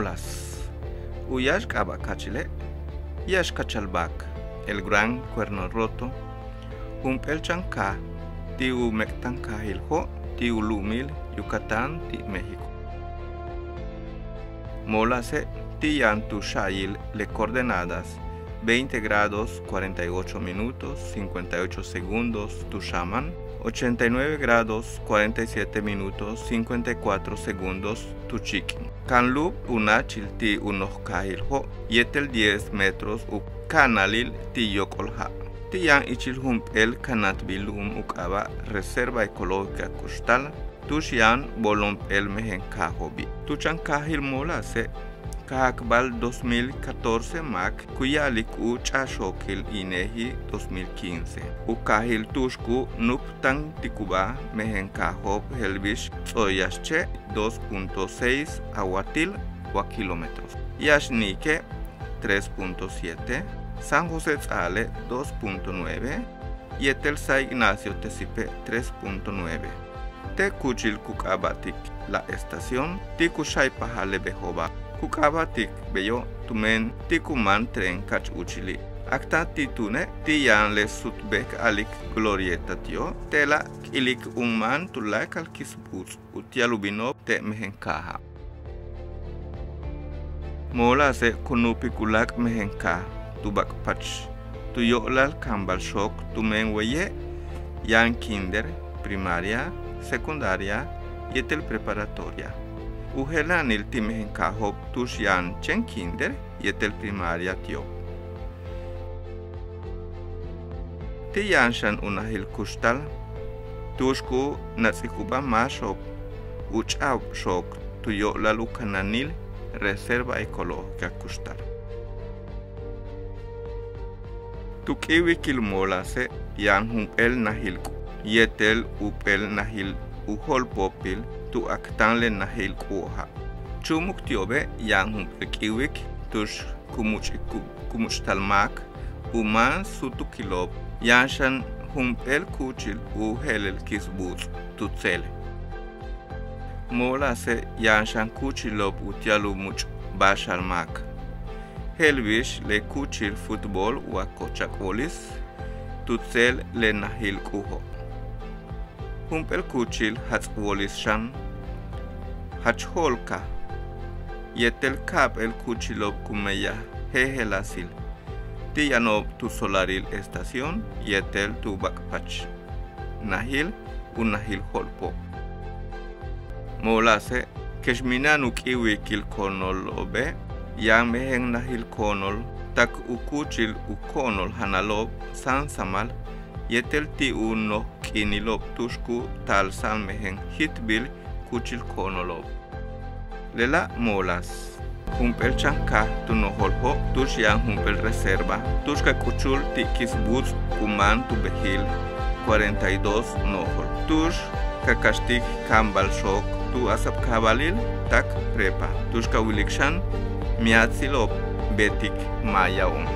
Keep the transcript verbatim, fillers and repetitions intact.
Molas. U yáax k'aaba' kachile', yáax kachal báak, el gran cuerno roto, jump'éel chan kaaj ti' u méek'tan kaajil Jo' ti' u lu'umil Yucatán ti' México. Molase' ti' yaan tu xa'ayil le coordenadas veinte grados cuarenta y ocho minutos cincuenta y ocho segundos tu xáaman, ochenta y nueve grados cuarenta y siete minutos cincuenta y cuatro segundos tu chíik'in. Kan lúub u náachil ti' u noj kaajil Jo' yéetel diez metros u ka'analil ti' yóok'ol ja'. Ti' yaan ichil jump'éel kanantbil lu'um u k'aaba' Reserva Ecológica Kuxtal, tu'ux yaan bolon p'éel mejen kaajo'obi'. Tu chan kaajil Molase' ka jakbal dos mil catorce máak ku ya'alik u ch'a'ax xookil INEGI dos mil quince. U kaajil tu'ux ku nup táantikubáa mejen kaajo'ob je'el bix Ts'o'oyaxche' dos punto seis a watil wa kilómetros, Yaxnique tres punto siete, San José Tz'aale' dos punto nueve, yéetel San Ignacio Tecipe' tres punto nueve. Te' kúuchil ku k'aaba'tik La Estación ti' ku xa'aypajal le bejo'oba'. Ku k'aaba'tik beyo' tumen ti' ku máan tren kach úuchili'. Aktáaj ti' túune' ti' yaan le sut bej k a'alik glorieta ti'o', te'ela' k ilik u máan tuláakal kisbuuts' uti'al u bino'ob te' mejen kaaja'. Molase' ku nu'upik u láak' mejen kaaj tu bak'pach tu yo'olal kaambal xook tumen waye' yaan kinder, primaria, secundaria yéetel preparatoria. U jela'anil ti' mejen kaajo'ob tu'ux yaan chéen kinder yéetel primaria ti'ob. Ti' yaan xan u najil kuxtal tu'ux ku nats'ikubáa máaxo'ob u ch'a'ab xook tu yo'olal u kananil Reserva Ecológica Kuxtal. Tu k'íiwikil Molase' yaan jump'éel najil k'u yéetel jump'éel najil u jo'olpóopil tu aktáan le najil k'u'o' ja'. Chúumuk ti'obe' yaan jump'éel k'íiwik tu'ux ku much'ik ku much'tal máak u máan sutukilo'ob. Yaan xan jump'éel kúuchil u je'elel kisbuuts' tu tséel. Molase' yaan xan kúuchilo'ob uti'al u much' báaxal máak, je'el bix le kúuchil futbool wa kochak wóolis tu tséel le najil k'u'o'. Jump'éel kúuchil jats'wóolis xan, jach jo'olkaj yéetel ka'ap'éel kúuchilo'ob ku meyaj jejeláasil ti' yano'ob tu solaril estación yéetel tu bak'pach najil u najil jo'olpóop. Molase' kex mina'an u k'íiwikil ko'onolo'obe' yaan mejen najil ko'onol tak u kúuchil u ko'onol janalo'ob sáansamal yéetel ti' u noj k'iinilo'ob tu'ux ku taal sáam mejen jitbil kúuchil ko'onolo'ob. Lela' Molas, jump'éel chan kaaj tu nojol Jo' tu'ux yaan jump'éel reserva tu'ux ka k'uchul ti' kisbuuts' ku máan tu bejil cuarenta y dos nojol tu'ux ka kaxtik kaambal xook tu asabkajbalil tak prepa tu'ux ka wilik xan miatsilo'ob beetik maaya'o'on.